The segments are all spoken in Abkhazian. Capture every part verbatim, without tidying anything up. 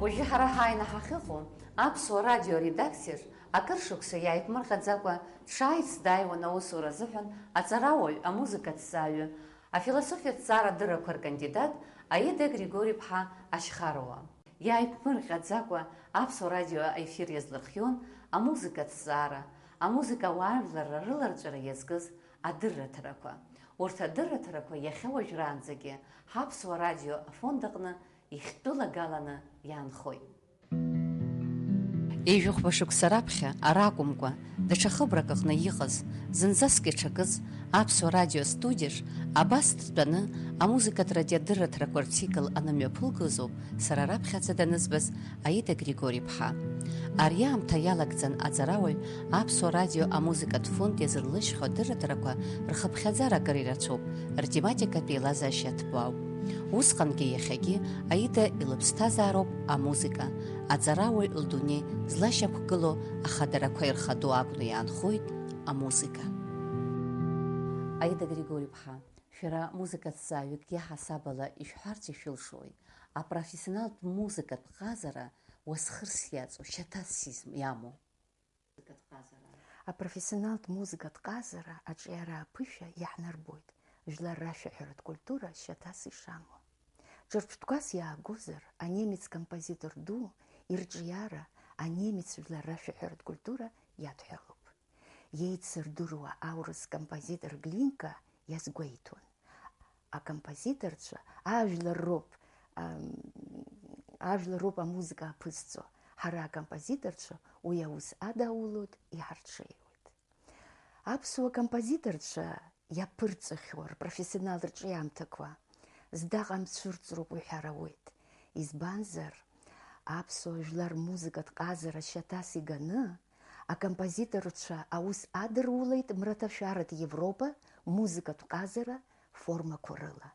Уажәы ҳара ҳааины ҳахьыҟоу Аԥсуа радио аредакциаҿ акыр шықәса иааиԥмырҟьаӡакәа дшааиц дааиуан аусура азыҳәан аҵарауаҩ, амузыкаҭҵааҩы, афилософиатә ҭҵаара адыррақәа ркандидат Аида Григори-ԥҳа Ашьхаруа. Иааиԥмырҟьаӡакәа Аԥсуа радио аефир иазлырхион амузыкаҭҵаара, амузыка ауаажәларра рыларҵәара иазкыз адырраҭарақәа. Урҭ адырраҭарақәа иахьа уажәраанӡагьы ҳаԥсуа радио афонд аҟны ихьтәылагаланы иаанхоит. Ҩажәихәба шықәса раԥхьа ара акәымкәа, даҽа хыбрак аҟны иҟаз, зынӡаск иҽакыз Аԥсуа радио астудиаҿ абас дтәаны амузыкатә радиоадырраҭарақәа рцикл анымҩаԥылгоз ауп сара раԥхьаӡа данызбаз Аида Григори-ԥҳа. Ари аамҭа иалагӡан аҵарауаҩ Аԥсуа радио амузыкатә фонд иазырлыжьхьоу адырраҭарақәа рхыԥхьаӡара акыр ирацәоуп, ртематикатә еилазаашьа ҭбаауп. Усҟангьы иахьагьы Аида илыԥсҭазаароуп амузыка, аҵарауаҩ лдунеи злашьақәгылоу ахадарақәа ирхадоу акәны иаанхоит амузыка. Аида Григори-ԥҳа, шәара музыкаҭҵааҩык иаҳасаб ала ишәҳәарц ишәылшои, апрофессионалтә музыкатә ҟазара уасхырс иаҵоу, шьаҭас изм-, иамоу? Апрофессионалтә музыкатә ҟазара аҿиара аԥышәа иаҳнарбоит жәлар рашәаҳәаратә культура шьаҭас ишамоу. Ҿырԥштәқәас иаагозар, анемец композитор ду ирҿиара анемец жәлар рашәаҳәаратә культура иадҳәалоуп. Иеицырдыруа аурыс композитор Глинка иазгәеиҭон. Акомпозиторцәа ажәлар роуп, ам, ажәлар роуп амузыка аԥызҵо. Ҳара акомпозиторцәа уи аус адаулоит, иҳарҽеиуеит. Аԥсуа композиторцәа иаԥырҵахьоу рпрофессионал рҿиамҭақәа здаҟам цәырҵроуп уҳәар ауеит. Избанзар, аԥсуа жәлар рмузыкатә ҟазара шьаҭас иганы, акомпозиторцәа аус адырулеит мраҭашәаратә Европа музыкатә ҟазара формақәа рыла.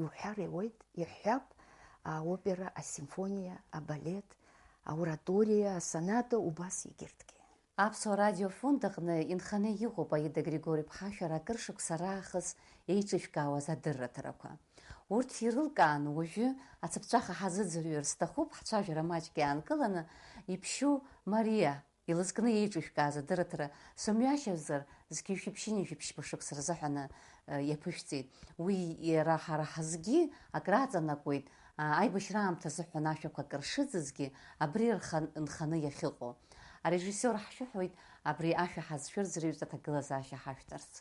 Иуҳәар иауеит, иҳәҳәап, аопера, асимфониа, абалет, аораториа, асоната, убас егьырҭгьы. Аԥсуа радио афонд аҟны инханы иҟоуп Аида Григори-ԥҳа шәара акыр шықәса раахыс еиҿышәкаауаз адырраҭарақәа. Урҭ ирылкааны уажәы ацыԥҵәаха ҳазыӡырҩыр сҭахуп ҳцәажәара маҷк иаанкыланы, иԥшьоу Мариа илызкны еиҿышәкааз адырраҭара сымҩашьазар, зқьи жәшәи ԥшьынҩажәи ԥшьба шықәса рзыҳәаны, э, иаԥышәҵеит. Уи иара ҳара ҳазгьы акрааҵанакуеит, а, аибашьра аамҭа азыҳәан ашәақәа акыр шыӡызгьы, абри рхан-, нханы иахьыҟоу. Арежиссиор ҳшәыҳәоит абри ашәа ҳазшәырӡырҩыртә аҭагылазаашьа ҳашәҭарц.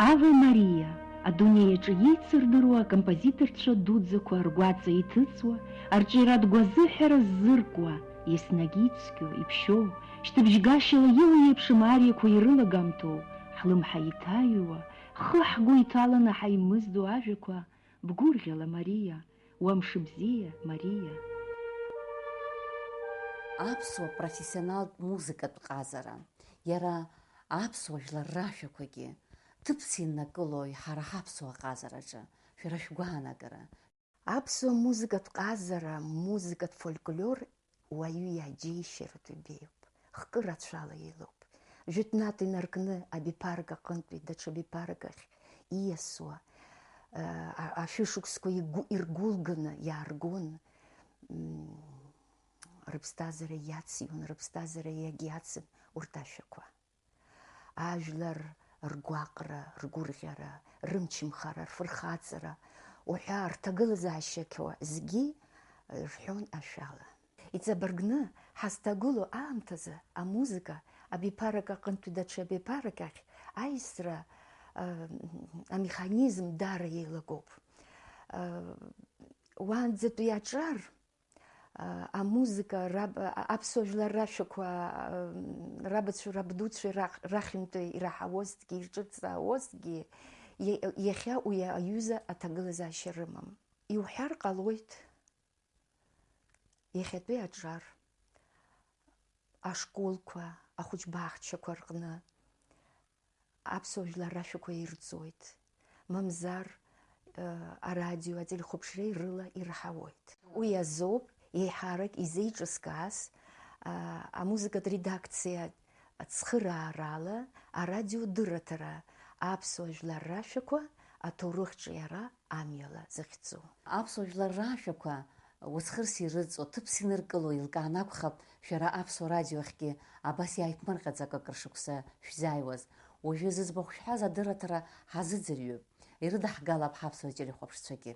Аве Мариа, адунеи аҿы иеицырдыруа акомпозиторцәа дуӡӡақәа ргәаҵа иҭыҵуа, арҿиаратә гәазыҳәара ззыркуа, еснагь ицқьоу, иԥшьоу, шьҭыбжьгашьала иуеиԥшым ариақәа ирылагамҭоу, ҳлымҳа иҭаҩуа, ҳхы ҳгәы иҭаланы ҳаимыздо ажәақәа, бгәырӷьала, Мариа, уа мшыбзиа, Мариа. Аԥсуа профессионалтә музыкатә ҟазара, иара аԥсуа жәлар рашәақәагьы, ҭыԥс иннакылои ҳара ҳаԥсуа ҟазараҿы, шәара шәгәаанагара? Аԥсуа музыкатә ҟазара, музыкатә фольклор уаҩы иаџьеишьаратәы ибеиоуп, хкы рацәала еилоуп. Жәытәнатә инаркны абиԥарак аҟынтәи даҽа биԥарак ахь ииасуа, а, а, ашәышықәсқәа игәы-, иргәылганы иааргон, м, рыԥсҭазаара иациун, рыԥсҭазаара иагьиацын урҭ ашәақәа. Ажәлар ргәаҟра, ргәырӷьара, рымчымхара, рфырхаҵара уҳәа рҭагылазаашьақәа зегьы рҳәон ашәала. Иҵабыргны ҳазҭагылоу аамҭазы амузыка абиԥарак аҟынтәи даҽа абиԥарак ахь аисра, а, амеханизм даара еилагоуп. А, уаанӡатәи аҿар, а, амузыка раб-, а, аԥсуа жәлар рашәақәа, а, рабацәеи рабдуцәеи рах-, рахьынтәи ираҳауазҭгьы, ирҿырҵаауазҭгьы, иа-, иахьа уи аҩыза аҭагылазаашьа рымам. Иуҳәар ҟалоит, иахьатәи аҿар ашколқәа, ахәыҷбаахьчақәа рҟны аԥсуа жәлар рашәақәа ирҵоит, мамзар, э, арадио, ателехәаԥшреи рыла ираҳауеит. Уи азоуп еиҳарак изеиҿыскааз, а, амузыкатә редакциа ацхыраарала арадиодырраҭара аԥсуа жәлар рашәақәа аҭоурыхҿиара амҩала захьӡу. Аԥсуа жәлар рашәақәа уацхырс ирыҵо, ҭыԥс иныркыло еилкаан акәхап, шәара Аԥсуа радио ахьгьы абас иааиԥмырҟьаӡакәа акыр шықәса шәзааиуаз. Уажәы зыӡбахә шәҳәаз адырраҭара ҳазыӡырҩып, ирыдаҳгалап ҳаԥсуа телехәаԥшцәагьы.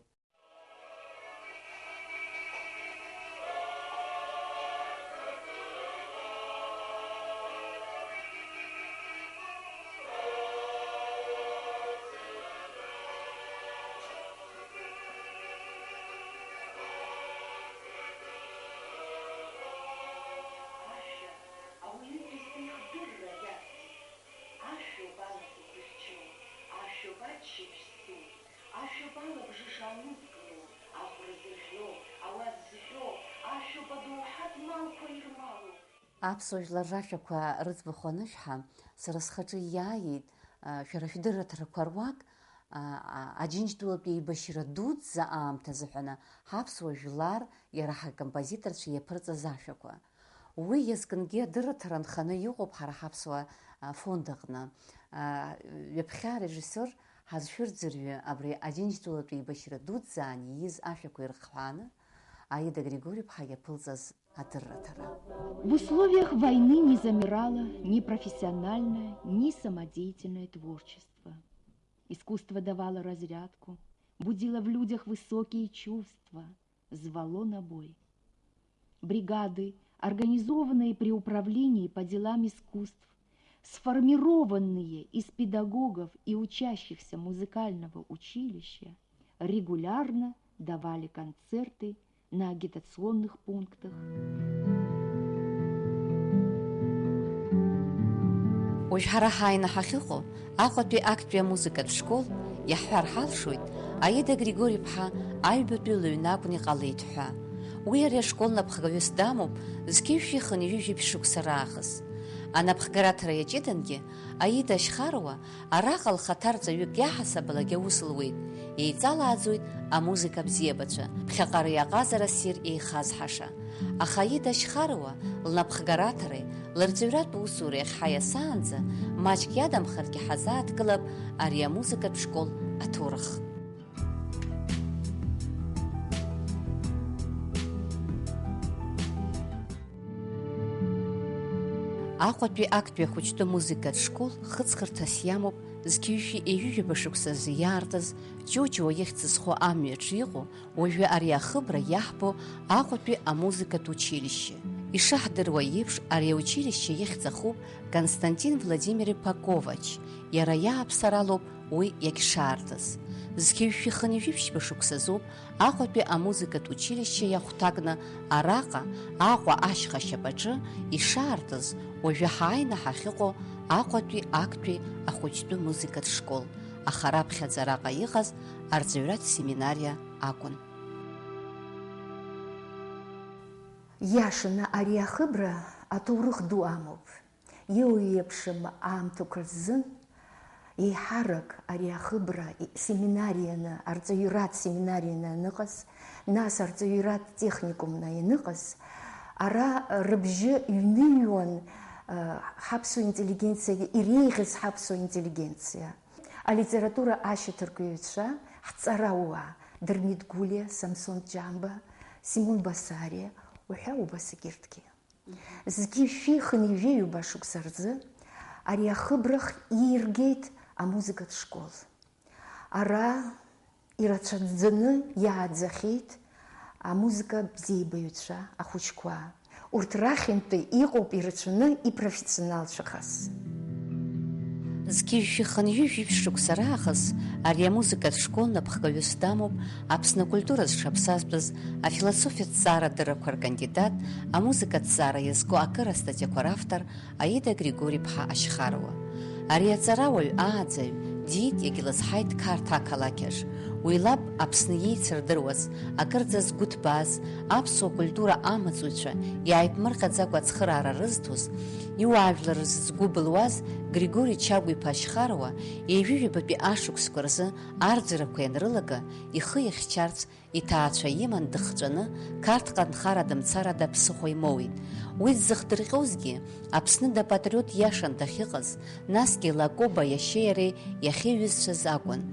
Ашәа ауаҩытәыҩса ихдырра иацу, ашәоуп анасыԥ зыхьчо, ашәоуп аччаԥшь зҵоу, ашәоуп алабжыш анызкыло, аӷәра зыхьлоу, ауа зыхьоу, ашәоуп адоуҳатә малқәа ирмало. Аԥсуа жәлар рашәақәа рыӡбахә анышәҳа, сара схаҿы иааит, а, шәара шәдырраҭарақәа руак, а, а, Аџьынџьтәылатәи еибашьра дуӡӡа аамҭазы ҳәаны ҳаԥсуа жәлар, иара ҳакомпозиторцәа иаԥырҵаз ашәақәа. Уи иазкынгьы адырраҭара нханы иҟоуп ҳара ҳаԥсуа, а, фонд аҟны. А, ҩаԥхьа арежиссиор ҳазшәырӡырҩы абри Аџьынџьтәылатәи еибашьра дуӡӡаан ииз ашәақәа ирыхҳәааны, Аида Григорьевна иаԥылҵаз адырраҭара. В условиях войны не замирало ни профессиональное, ни самодеятельное творчество. Искусство давало разрядку, будило в людях высокие чувства, звало на бой. Бригады, организованные при управлении по делам искусств, сформированные из педагогов и учащихся музыкального училища, регулярно давали концерты на агитационных пунктах. Уажә ҳара ҳааины ҳахьыҟоу Аҟәатәи актәи амузыкатә школ, иаҳҳәар ҳалшоит, Аида Григорий-ԥҳа аҩбатәи лыҩны акәны иҟалеит ҳәа. Уи ари ашкол напхгаҩыс дамоуп зқьи жәшәи хынҩажәи жәиԥшь шықәса раахыс. Анапхгараҭара иаҷыдангьы, Аида Ашьхаруа араҟа лхаҭа рҵаҩык иаҳасабалагьы аус луеит, еиҵалааӡоит амузыка абзиабацәа, ԥхьаҟа ари аҟазара ссир еихазҳаша. Аха Аида Ашьхаруа лнапхгараҭареи лырҵаҩратә усуреи ахьҳаиасаанӡа, маҷк иадамхаргьы ҳазааҭгылап ари амузыкатә школ аҭоурых. Аҟәатәи актәи ахәыҷтәы музыкатә школ хыҵхырҭас иамоуп зқьи жәшәи ҩажәи жәаба шықәсазы иаартыз Ҷуҷуа ихьӡ зху амҩаҿы иҟоу, уажәы ари ахыбра иаҳбо Аҟәатәи амузыкатә училишьче. Ишаҳдыруа еиԥш, ари аучилишьче ихьӡ ахуп Константин Владимир-иԥа Ковач, иара иааԥсаралоуп уи иагьшаартыз. Зқьи жәшәи хынҩажәи жәиԥшьба шықәсазоуп Аҟәатәи амузыкатә училишьче иахәҭакны араҟа, Аҟәа ашьха ашьапаҿы ишаартыз, уажәы ҳааины ҳахьыҟоу Аҟәатәи актәи ахәыҷтәы музыкатә школ, аха раԥхьаӡа араҟа иҟаз арҵаҩратә семинариа акәын. Иашаны ари ахыбра аҭоурых ду амоуп. Иуеиԥшым аамҭақәа рзын еиҳарак ари ахыбра семинарианы, арҵаҩратә семинарианы аныҟаз, нас арҵаҩратә техникумны ианыҟаз, ара рыбжьы ҩныҩуан, э, ҳаԥсуа интеллигенциа, иреиӷьыз ҳаԥсуа интеллигенциа. Алитература ашьаҭаркҩцәа, ҳҵарауаа, Дырмит Гәлиа, Самсон Ҷамба, Симон Басариа, уҳәа убас егьырҭгьы. Зқьи жәшәи хынҩажәи ҩба шықәса рзы ари ахыбрахь ииргеит амузыкатә школ. Ара ирацәаӡаны иааӡахьеит амузыка бзиабаҩцәа, ахәыҷқәа. Урҭ рахьынтәи иҟоуп ирацәаны ипрофессионалцәахаз. Зқьи жәшәи хынҩажәи жәиԥшь шықәса раахыс ари амузыкатә школ напхгаҩыс дамоуп Аԥсны акультура зҽаԥсазтәыз афилософиатә ҭҵаарадыррақәа ркандидат, амузыкатә ҭҵаара иазку акыр астатиақәа равтор Аида Григори-ԥҳа Ашьхаруа. Ари аҵарауаҩ ааӡаҩ диит, иагьлызҳаит Қарҭ ақалақь аҿы. Уи лаб Аԥсны иеицырдыруаз, акырӡа згәы ҭбааз, аԥсуа культура амаҵуҩцәа иааиԥмырҟьаӡакәа ацхыраара рызҭоз, иуаажәлар рзы згәы былуаз Григори Чагә-иԥа Ашьхаруа ҩажәи ҩбатәи ашықәсқәа рзы арӡырақәа ианрылага, ихы иахьчарц иҭаацәа иман дыхҵәаны, Қарҭҟа нхара дымцарада ԥсыхәа имоуит. Уи дзыхдырҟьозгьы, Аԥсны дапатриот иашан дахьыҟаз, насгьы Лакоба иашьеи иареи иахьеиҩызцәаз акәын.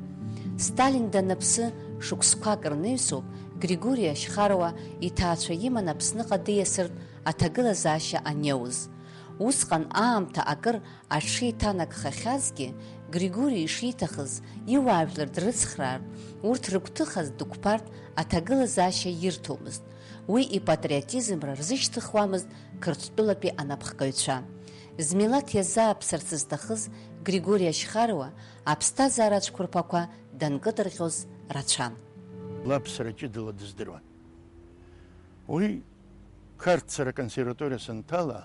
Сталин даныԥсы шықәсқәак рнаҩсоуп Григори Ашьхаруа иҭаацәа иман Аԥсныҟа диасыртә аҭагылазаашьа аниоуз. Усҟан аамҭа акыр аҽеиҭанакхахьазгьы, Григори ишиҭахыз, иуаажәлар дрыцхраартә, урҭ рыгәҭыхаз дықәԥартә аҭагылазаашьа ирҭомызт. Уи ипатриотизмра рзышьҭыхуамызт Қырҭтәылатәи анапхгаҩцәа. Змилаҭ иазааԥсарц зҭахыз Григори Ашьхаруа аԥсҭазаара ацәқәырԥақәа данкыдырҟьоз рацәан. Лаԥсара ҷыдала дыздыруан. Уи Қарҭ сара аконсерваториа санҭала,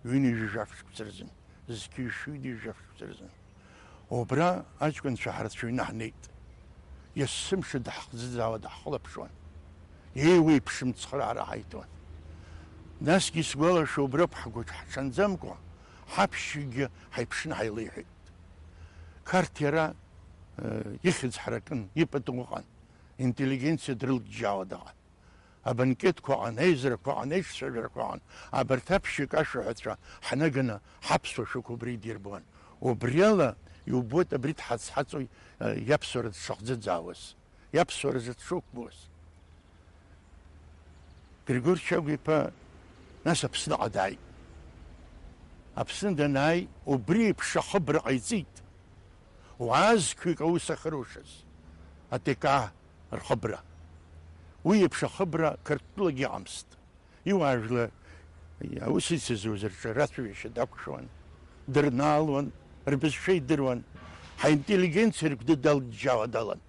ҩынҩажәи жәаф шықәса рзын, зқьи шәи ҩынҩажәи жәаф шықәса рзын. Убра аҷкәынцәа ҳарцәаҩны ҳнеит. Есымша даҳхӡыӡаауа даҳхылаԥшуан. Еиуеиԥшым цхыраара ҳаиҭон. Насгьы исгәалашәо, убра ҳгәаҿ ҳҽанӡамкәа, ҳаԥшьҩгьы ҳаиԥшны ҳаилеиҳәеит. Қарҭ иара, э, ихьӡ ҳаракын, ипату ыҟан, интеллигенциа дрылыџьџьаауа дыҟан. Абанкетқәа ыҟан, аизарақәа ыҟан, аиҿцәажәарақәа ыҟан, абарҭ аԥшьҩык ашәаҳәацәа ҳнаганы ҳаԥсуа шәақәа убра идирбон. Убриала иубоит абри дҳацҳаҵои, э, иаԥсуара дшахӡыӡаауаз, иаԥсуаразы дшықәбоз. Григор Чагә-иԥа нас Аԥсныҟа дааит. Аԥсны данааи, убри еиԥш ахыбра ҟаиҵеит. Уаа зқьҩык аус ахьырушаз, А Т К рхыбра. Уи еиԥш ахыбра Қырҭтәылагьы ыҟамызт. Иуаажәлар аус ицызуаз рҿы рацәажәашьа дақәшәон, дырнаалон, рбызшәа идыруан, ҳаинтеллигенциа рыгәҭа далыџьџьаауа далан.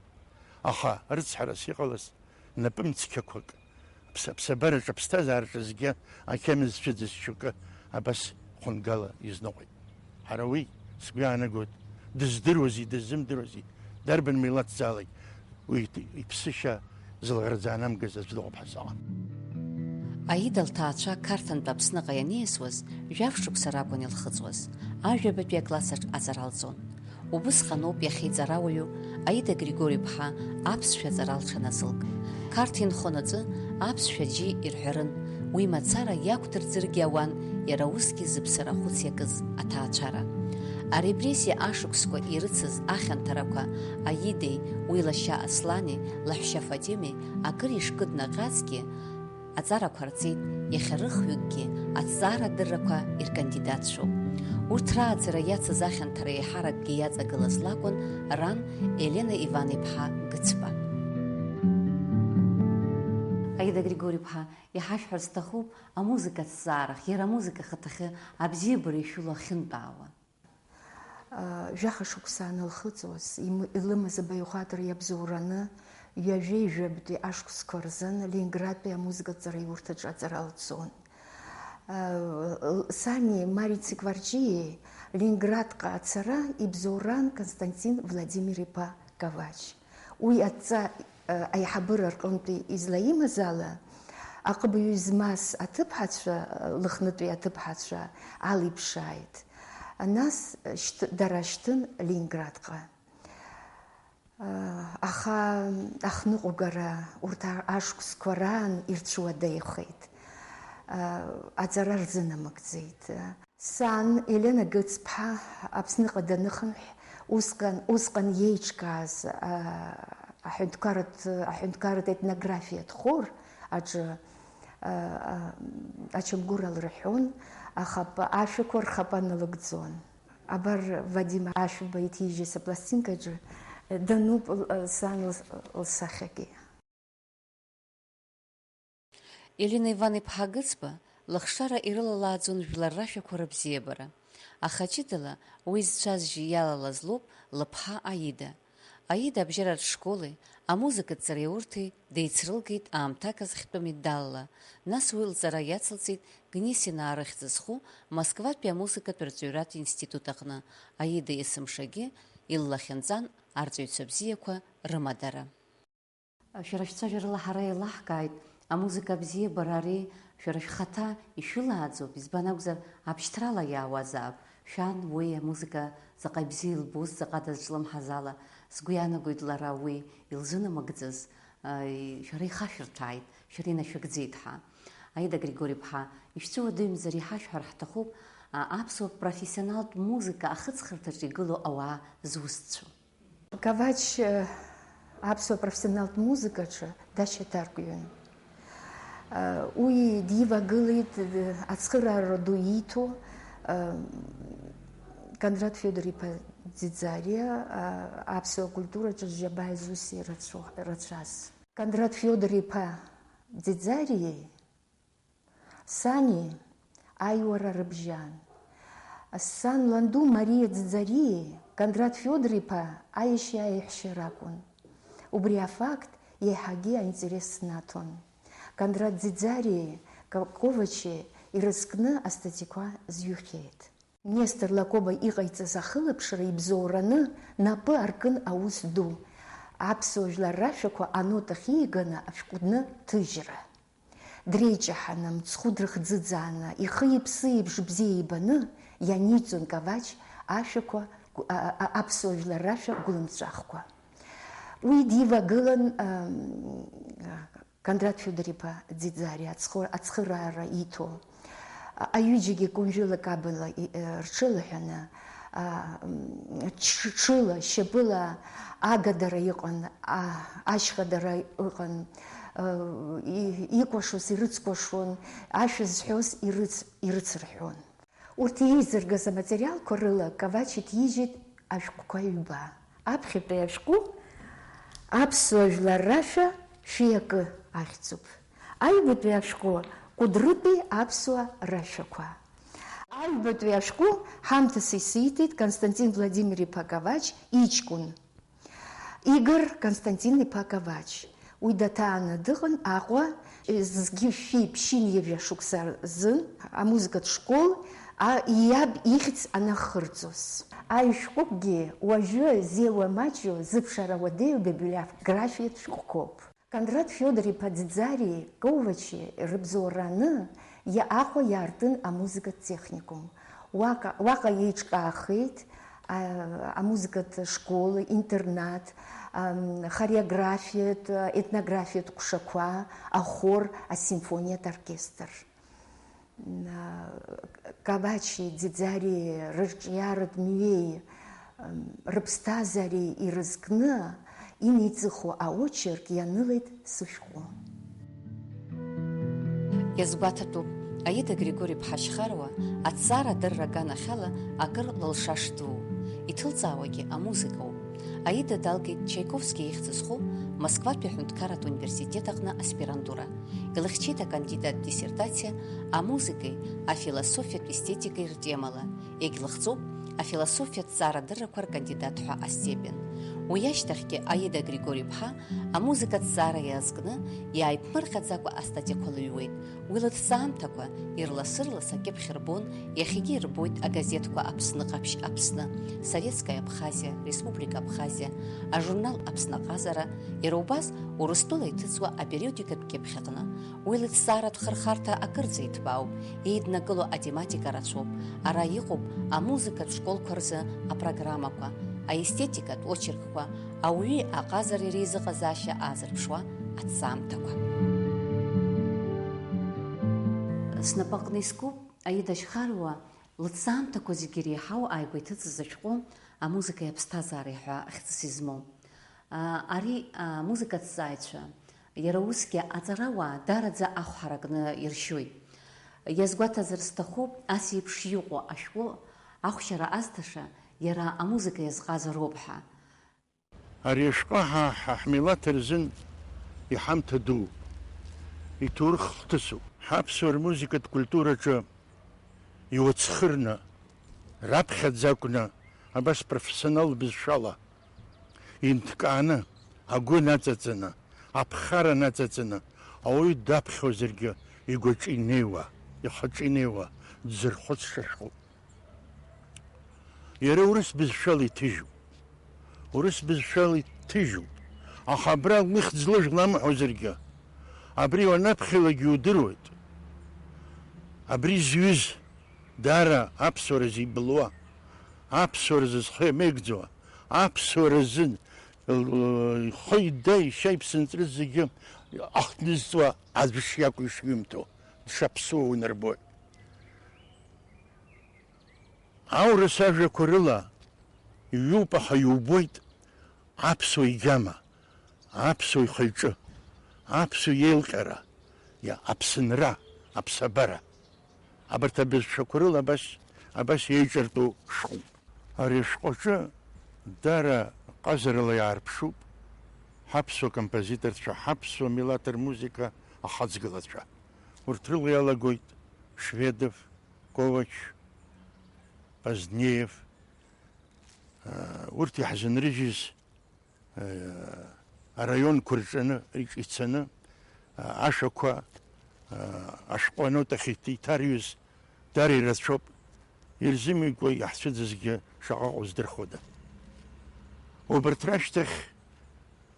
Аха рыцҳарас иҟалаз напымцқьақәак, аԥс-, аԥсабараҿы, аԥсҭазаараҿы зегьы ақьамыз цәыӡыз шьоукы абас хәынгала изныҟәеит. Ҳара уи, сгәы иаанагоит, дыздыруази дыззымдыруази, дарбан милаҭзаалак, уи иԥсышьа зылӷырӡ аанамгаз аӡә дыҟоуп ҳәа саҟам. Аида лҭаацәа Қарҭынтә Аԥсныҟа ианиасуаз, жәаф шықәса ракәын илхыҵуаз, ажәабатәи аклассаҿ аҵара лҵон. Убысҟаноуп иахьа иҵарауаҩу Аида Григори-ԥҳа аԥсшәа аҵара лҽаназылк. Қарҭ инхон аҿы аԥсшәа џьы ирҳәарын, уи мацара иақәдырӡыргьы ауан иара усгьы зыԥсара хәыц иакыз аҭаацәара. Арепрессиа ашықәсқәа ирыцыз ахьанҭарақәа Аидеи уи лашьа Аслани лаҳәшьа Фатимеи акыр ишкыднаҟьазгьы, аҵарақәа рҵеит, иахьа рыхҩыкгьы аҭҵаарадыррақәа иркандидатцәоуп. Урҭ рааӡара иацыз ахьанҭара еиҳаракгьы иаҵагылаз лакәын ран Елена Иван-иԥҳа Гыцба. Аида Григори-ԥҳа, иҳашәҳәар сҭахуп амузыка аҭҵаарахь, иара амузыка ахаҭахьы абзиабара ишәылоу ахьынтәаауа. Жәаха шықәса анылхыҵуаз, имы-, илымаз абаҩхатәра иабзоураны, ҩажәеи жәабатәи ашықәсқәа рзын Ленинградтәи амузыкатә ҵараиурҭаҿы аҵара лҵон. Сани Мариа Цикварҷиеи Ленинградҟа ацара ибзоуран Константин Владимир-иԥа Ковач. Уи адҵа, э, аиҳабыра рҟынтәи излаимаз ала, аҟыбаҩ змаз аҭыԥҳацәа, э, Лыхнытәи аҭыԥҳацәа алиԥшааит. Нас, э, шьҭ-, дара шьҭын Ленинградҟа. Э, аха ахныҟәгара урҭ а-, ашықәсқәа раан ирцәуадаҩхеит. Э, аҵара рзынамыгӡеит. Сан, Елена Гыцԥҳа, Аԥсныҟа даныхынҳә, усҟан, усҟан иеиҿкааз, а, аҳәынҭқарратә, аҳәынҭқарратә етнографиатә хор аҿы, а, а, ачамгәыр алырҳәон, ахапа, ашәақәа рхапа налыгӡон. Абар Вадим Ашәба иҭижьыз апластинкаҿы дануп л-, сан лс-, лсахьагьы. Елена Иван-иԥҳа Гыцба лыхшара ирылалааӡон жәлар рашәақәа рыбзиабара, аха ҷыдала уи зцәа-зжьы иалалаз лоуп лыԥҳа Аида. Аида абжьаратә школи амузыкатә ҵараиурҭеи деицрылгеит аамҭак азхьтәы медалла, нас уи лҵара иацылҵеит Гнесинаа рыхьӡ зху Москватәи амузыкатә рҵаҩратә институт аҟны, Аида есымшагьы иллахьынҵан арҵаҩцәа бзиақәа рымадара. Шәара шәцәажәарала ҳара еилаҳкааит, амузыка абзиабара ари шәара шәхаҭа ишәылааӡоуп, избан акәзар, абшьҭрала иаауазаап. Шәан уи амузыка заҟа ибзиа илбоз, заҟа дазҿлымҳаз ала, сгәы иаанагоит лара уи илзынамыгӡаз, а, и-, шәара ихашәырҭәааит, шәара инашәыгӡеит ҳәа. Аида Григори-ԥҳа, ишәцәыуадаҩымзар иҳашәҳәар ҳҭахуп, а, аԥсуа профессионалтә музыка ахыҵхырҭаҿы игылоу ауаа зусҭцәоу. Ковач, э, Аԥсуа профессионалтә музыкаҿы дашьаҭаркҩын. Уи дивагылеит ацхыраара ду ииҭо Кондрат Фиодор-иԥа Ӡиӡариа аԥсуа культураҿы зџьабаа зусеи рацәо-, рацәаз. Кондрат Фиодор-иԥа Ӡиӡариеи сани аиуара рыбжьан. Сан ланду Мариа Ӡиӡариеи Кондрат Фиодор-иԥа аиашьа-аиаҳәшьа ракәын. Убри афакт иаҳагьы аинтерес снаҭон. Кондрат Ӡиӡариеи Ковачи ирызкны астатиақәа зҩхьеит. Нестор Лакоба иҟаиҵаз ахылаԥшра ибзоураны напы аркын аус ду, аԥсуа жәлар рашәақәа анотахь ииганы ашәҟәы ҭыжьра. Дреиҷаҳаны, мцхәы дрыхӡыӡааны, ихы-иԥсы еиԥш бзиа ибаны ианиҵон Ковач ашәақәа, гу-, а, а, аԥсуа жәлар рашәа гәлымҵәахқәа. Уи дивагылан, ам, Кондрат Фиодор-иԥа Ӡиӡариа ацхыр-, ацхыраара иҭо. А-, аҩыџьагьы Кәымжәыла Кабала и-, э, рҽылаҳәаны, а, м, ҽ-, ҽыла, шьапыла агадара иҟан, а, ашьхадара ыҟан, э, и-, икәашоз ирыцкәашон, ашәа зҳәоз ирыц-, ирыцырҳәон. Урҭ еизыргаз аматериалқәа рыла Ковач иҭижьит ашәҟәқәа ҩба. Аԥхьатәи ашәҟәы аԥсуа жәлар рашәа шәи акы ахьӡуп. Аҩбатәи ашәҟәы Кәыдрытәи аԥсуа рашәақәа. Аҩбатәи ашәҟәы ҳамҭас исиҭеит Константин Владимир-иԥа Ковач иҷкәын. Игор Константин-иԥа Ковач. Уи даҭааны дыҟан Аҟәа, зқьи ԥшьынҩажәа шықәса рзы амузыкатә школ, а, иаб ихьӡ анахырҵоз. Аҩ-шәҟәыкгьы уажәы зеиуа маҷу, зыԥшаара уадаҩу библиографиатә шәҟәқәоуп. Кондрат Фиодор-иԥа Ӡиӡариеи Ковачи рыбзоураны Аҟәа иаартын амузыкатә техникум. Уаҟа, уаҟа еиҿкаахеит, а, амузыкатә школ, интернат, ам, хореографиатә, етнографиатә ҟәшақәа, ахор, асимфониатә оркестр. М, а, Ковачи Ӡиӡариеи рырҿиаратә мҩеи, ам, рыԥсҭазаареи ирызкны инеиҵыху аочерк ианылеит сышәҟәы. Иазгәаҭатәуп, Аида Григори-ԥҳа Шьхаруа аҭҵаара адырра аганахьала акыр лылшаш дуу. Иҭылҵаауагьы амузыкоуп. Аида далгеит Чаиковски ихьӡ зху Москватәи аҳәынҭқарратә университет аҟны аспирантура. Илыхьчеит акандидаттә диссертациа амузыкеи афилософиатә естетикеи ртемала. Егьлыхҵоуп афилософиатә ҭҵаарадыррақәа ркандидат ҳәа астепен. Уи ашьҭахьгьы Аида Григори-иԥҳа амузыкатә ҭҵаара иазкны, иааиԥмырҟьаӡакәа астатиақәа лыҩуеит. Уи лыҭҵаамҭақәа ирлас-ырлас акьыԥхь рбон, иахьагьы ирбоит агазеҭқәа Аԥсны ҟаԥшь, Аԥсны, Советская Абхазия, Республика Абхазия, ажурнал Аԥсны аҟазара, иара убас Урыстәыла иҭыҵуа апериодикатә кьыԥхь аҟны. Уи лыҭҵааратә хырхарҭа акырӡа иҭбаауп, еиднакыло атематика рацәоуп. Ара иҟоуп амузыкатә школқәа рзы апрограммақәа, аестетикатә очеркқәа, ауаҩи аҟазареи реизыҟазаашьа аазырԥшуа аҭҵаамҭақәа. Снапаҟны искуп Аида Шьхаруа лыҭҵаамҭақәа зегьы иреиҳау ааигәа иҭыҵыз ашәҟәы Амузыкеи аԥсҭазаареи ҳәа хьӡыс измоу. Ари амузыкаҭҵааҩцәа, иара усгьы аҵарауаа даараӡа ахә ҳаракны иршьоит. Иазгәаҭазар сҭахуп, ас еиԥш иҟоу ашәҟәы ахәшьара азҭаша иара амузыка иазҟазароуп ҳәа. Ари ашәҟәы ҳа, ҳа ҳмилаҭ рзын иҳамҭа дууп, иҭоурых хҭысуп. Ҳаԥсуа рмузыкатә культураҿы иуацхырны, раԥхьаӡа акәны, абас профессионал бызшәала инҭкааны, агәы наҵаҵаны, аԥхара наҵаҵаны, ауаҩы даԥхьозаргьы игәаҿы инеиуа, ихаҿы инеиуа дзырхәыцша шәҟәуп. Иара урыс бызшәала иҭыжьуп. Урыс бызшәала иҭыжьуп. Аха абра лыхьӡ лыжәла амҳәозаргьы, абри уанаԥхьалагьы иудыруеит. Абри зҩыз, даара аԥсуара зибылуа, аԥсуара зызхы иамеигӡауа, аԥсуара зын, л-, ихы ида ишьа иԥсынҵры зегьы ахҭнызҵуа аӡә шиакәу ишимҭо, дшаԥсуа унарбоит. Аурыс ажәақәа рыла иҩуп, аха иубоит аԥсуа игьама. Аԥсуа ихы-иҿы, аԥсуа иеилҟьара, иа-, аԥсынра, аԥсабара. Абарҭ абызшәақәа рыла абас, абас еиҿартәу шәҟәуп. Ари ашәҟәаҿы дара ҟазарала иаарԥшуп ҳаԥсуа композиторцәа, ҳаԥсуа милаҭ рмузыка ахаҵгылацәа. Урҭ рыла иалагоит Шведов, Ковач, Позднеев. Урҭ иаҳзынрыжьыз араионқәа рҿы ицаны, ашәақәа ашәҟәы анотахь иҭарҩыз дара ирацәоуп, ирзымҩыкәа иаҳцәыӡызгьы шаҟа ыҟоу здырхуада. Убарҭ рашьҭахь,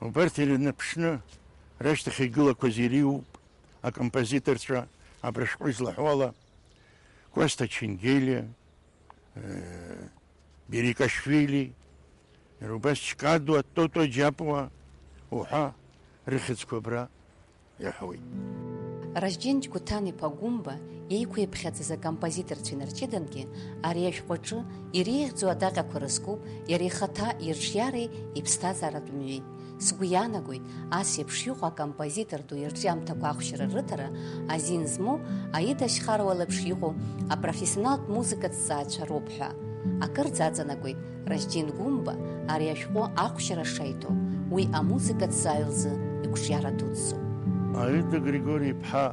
убарҭ ирнаԥшны, рашьҭахь игылақәаз иреиуоуп акомпозиторцәа, абра ашәҟәы излаҳәо ала, Кәасҭа Ченгелиа, Берикашвили, Рубас Чкадуа, Тото Џьапуа уҳәа рыхьӡқәа абра иаҳауеит. Ражден Џьгәаҭан-иԥа Гәымба еиқәиԥхьаӡаз акомпозиторцәа инарҷыдангьы, ари ашәҟәаҿы иреиӷьӡоу адаҟьақәа рызкуп иара ихаҭа ирҿиареи иԥсҭазааратә мҩеи. Сгәы иаанагоит, ас еиԥш иҟоу акомпозитор ду ирҿиамҭақәа ахәшьара рыҭара азин змоу Аида Ашьхаруа леиԥш иҟоу апрофессионалтә музыкаҭҵааҩцәа роуп ҳәа. Акырӡа аҵанакуеит Ражден Гәымба ари ашәҟәы ахәшьара шаиҭо, уи амузыкаҭҵааҩ лзы иқәҿиара дуӡӡоуп. Аида Григори-иԥҳа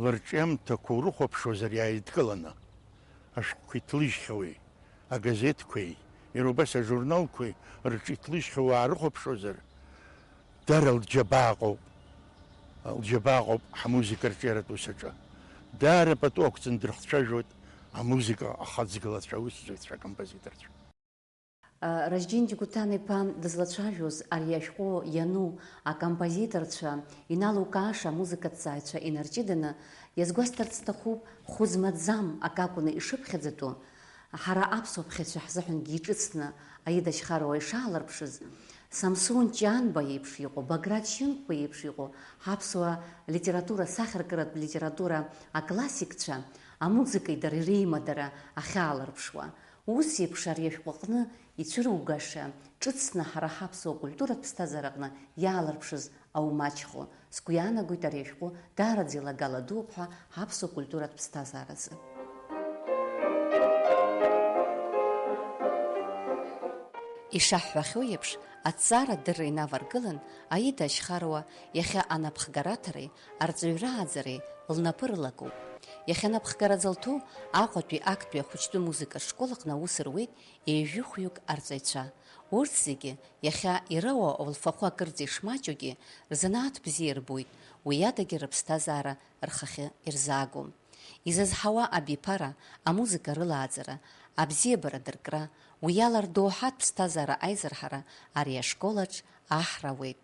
лырҿиамҭақәа урыхәаԥшуазар иааидкыланы, ашәҟәқәа иҭлыжьхьоуи, агазеҭқәеи, иара убас ажурналқәеи рҿы иҭлыжьхьоу уаарыхәаԥшуазар, дара лџьабааҟоуп, лџьабааҟоуп ҳамузыка арҿиаратә ус аҿы. Даара пату ақәҵаны дрыхцәажәоит амузыка ахаҵгылацәа, аусзуҩцәа, акомпозиторцәа. Ражден Џьгәаҭан-иԥа дызлацәажәоз ари ашәҟәы иану акомпозиторцәа, иналукааша амузыкаҭҵааҩцәа инарҷыданы, иазгәасҭарц сҭахуп, хәы змаӡам акы акәны ишыԥхьаӡатәу, ҳара аԥсуа ԥхьацәа ҳзыҳәангьы иҿыцны Аида Ашьхаруа ишаалырԥшыз, Самсон Ҷанба иеиԥш иҟоу, Баграт Шьынқәба иеиԥш иҟоу, ҳаԥсуа литература, асахьаркыратә литература аклассикцәа, амузыкеи дареи реимадара ахьаалырԥшуа. Ус еиԥш ари ашәҟәы аҟны ицәыругаша, ҿыцны ҳара ҳаԥсуа культуратә ԥсҭазаараҟны иаалырԥшыз аумаҷхо, сгәы иаанагоит ари ашәҟәы даараӡа еилагала дууп ҳәа ҳаԥсуа культуратә ԥсҭазааразы. Ишаҳҳәахьоу еиԥш, аҭҵаарадырра инаваргылан Аида Ашьхаруа иахьа анапхгараҭареи арҵаҩрааӡареи лнапы рылакуп. Иахьа напхгара зылҭо Аҟәатәи актәи ахәыҷтәы музыкатә школ аҟны аус руеит ҩажәи хәҩык арҵаҩцәа. Урҭ зегьы иахьа ирауа лфахәы акырӡа ишмаҷугьы, рзанааҭ бзиа ирбоит, уи адагьы рыԥсҭазаара рхахьы ирзаагом. Изызҳауа абиԥара, амузыка рылааӡара, абзиабара дыркра, уи ала рдоуҳатә ԥсҭазаара аизырҳара ари ашколаҿ аҳра ауеит.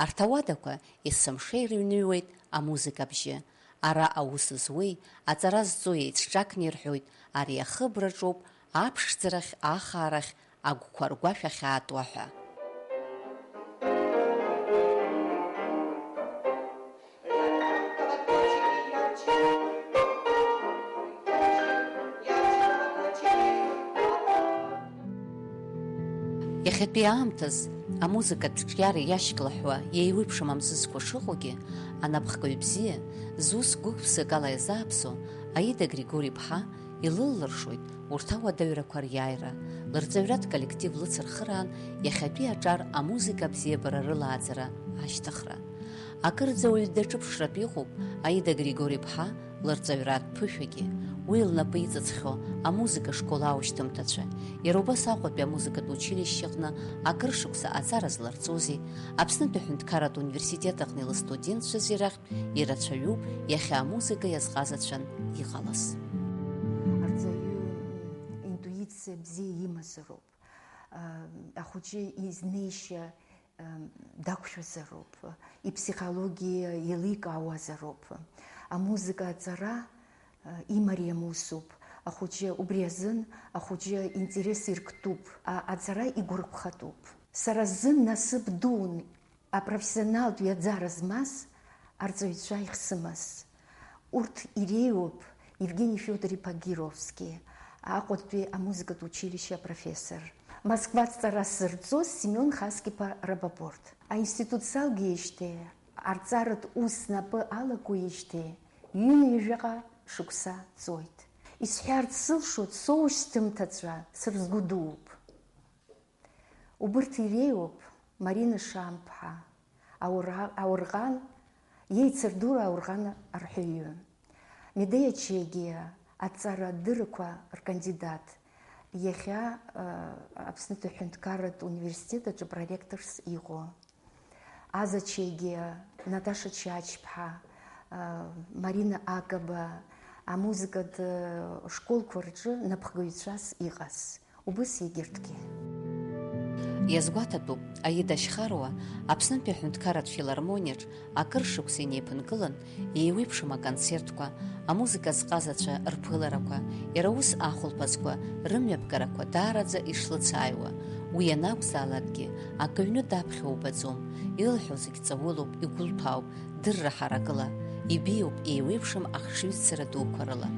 Арҭ ауадақәа есымша ирыҩныҩуеит амузыка абжьы. Ара аус зуеи аҵара зҵои еицҿакны ирҳәоит, ари ахыбраҿоуп аԥшӡарахь, ахаарахь агәқәа ргәашә ахьаатуа ҳәа. Иахьатәи аамҭаз амузыкатә ҿиара иашьклаҳәуа, еиуеиԥшым амзызқәа шыҟоугьы, анапхгаҩ бзиа, зус гәык-ԥсык ала иазааԥсо Аида Григори-иԥҳа илыллыршоит урҭ ауадаҩрақәа риааира, лырҵаҩратә коллектив лыцырхыраан иахьатәи аҿар амузыка абзиабара рылааӡара ашьҭыхра. Акырӡа уаҩ даҿыԥшратә иҟоуп Аида Григори-иԥҳа лырҵаҩратә ԥышәагьы, уи лнапы иҵыҵхьоу амузыка школ аушьҭымҭацәа, иара убас Аҟәатәи амузыкатә училишьче аҟны акыр шықәса аҵара зларҵози, Аԥснытәи аҳәынҭқарратә университет аҟны илыстудентцәази рахьтә ирацәаҩуп иахьа амузыка иазҟазацәан иҟалаз. Арҵаҩы интуициа бзиа имазароуп. Ахәыҷы изнеишьа дақәшәазароуп, иԥсихологиа еиликаауазароуп. Амузыка аҵара имариам усуп. Ахәыҷы убри азын ахәыҷы интерес ирктәуп, а-, аҵара игәарԥхатәуп. Сара сзын насыԥ дуун апрофессионалтә ҩаӡара змаз арҵаҩцәа ихсымаз. Урҭ иреиуоуп Евгени Фиодор-иԥа Гировски, Аҟәатәи амузыкатә училишьче апрофессор, Москва аҭҵара сзырҵоз Семион Хаскиԥа Рапопорт. Аинститут салгеижьҭеи, арҵаратә ус снапы алакуижьҭеи ҩынҩажәаҟа шықәса ҵуеит. Исҳәарц сылшоит, соушьҭымҭацәа сырзгәдууп. Убырҭ иреиуоуп Марина Шамԥҳа, аура-, ауарҟан, иеицырдура ауарҟан арҳәаҩы. Медеиа Чегиа, аҭҵаарадыррақәа ркандидат, иахьа, э, Аԥснытәи аҳәынҭқарратә университет аҿы проректорс иҟоу. Аза Чегиа, Наташа Чачԥҳа, э, Марина Акаба, амузыкатә, э, школқәа рҿы напхгаҩцәас иҟаз. Убыс егьырҭгьы. Иазгәаҭатәуп, Аида Шьхаруа Аԥснынтәи аҳәынҭқарратә филармониаҿ акыр шықәса инеиԥынкылан, еиуеиԥшым аконцертқәа, амузыка зҟазацәа рԥыларақәа, иара ус ахәылԥазқәа рымҩаԥгарақәа даараӡа ишлыцааиуа, уи ианакәзаалакгьы акы ҩны даԥхьо убаӡом, илҳәо зегь ҵаулоуп, игәылҭәаауп, дырра ҳаракыла, ибеиоуп еиуеиԥшым ахшыҩзцара дуқәа рыла.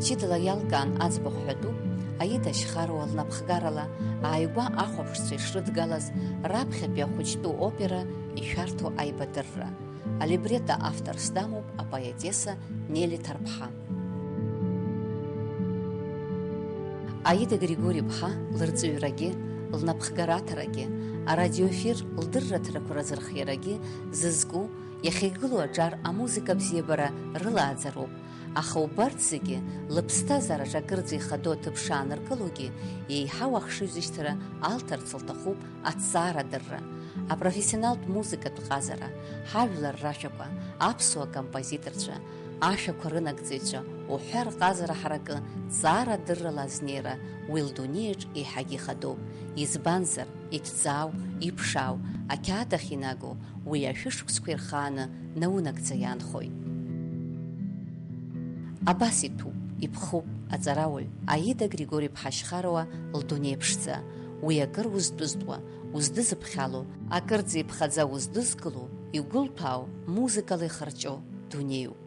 Ҷыдала иалкаан аӡбахә ҳәатәуп Аида Шьхаруа лнапхгарала ааигәа ахәаԥшцәа ишрыдгалаз раԥхьатәи ахәыҷтәы опера ишәарҭоу аибадырра. Алибретто авторс дамоуп апоетесса Нели Ҭарԥҳа. Аида Григори-ԥҳа лырҵаҩрагьы, лнапхгараҭарагьы, арадиоефир лдырраҭарақәа разырхиарагьы зызку, иахьа игылоу аҿар амузыка абзиабара рылааӡароуп, аха убарҭ зегьы лыԥсҭазаараҿы акырӡа ихадоу аҭыԥ шааныркылогьы, еиҳау ахшыҩзышьҭара алҭарц лҭахуп аҭҵаарадырра, апрофессионалтә музыкатә ҟазара, ҳажәлар рашәақәа, аԥсуа композиторцәа, ашәақәа рынагӡаҩцәа уҳәа рҟазара ҳаракы ҵаарадыррала азнеира уи лдунеиаҿ еиҳагьы ихадоуп, избанзар, иҭҵаау, иԥшаау, ақьаад ахь инаго уи ашәышықәсқәа ирхааны наунагӡа иаанхоит. Абас иҭәуп, иԥхуп аҵарауаҩ Аида Григори-ԥҳа Шьхаруа лдунеи ԥшӡа, уи акыр уздәызтәуа, уздызыԥхьало, акырӡа иԥхаӡа уздызкыло, игәылҭәаау, музыкала ихырҷо дунеиуп.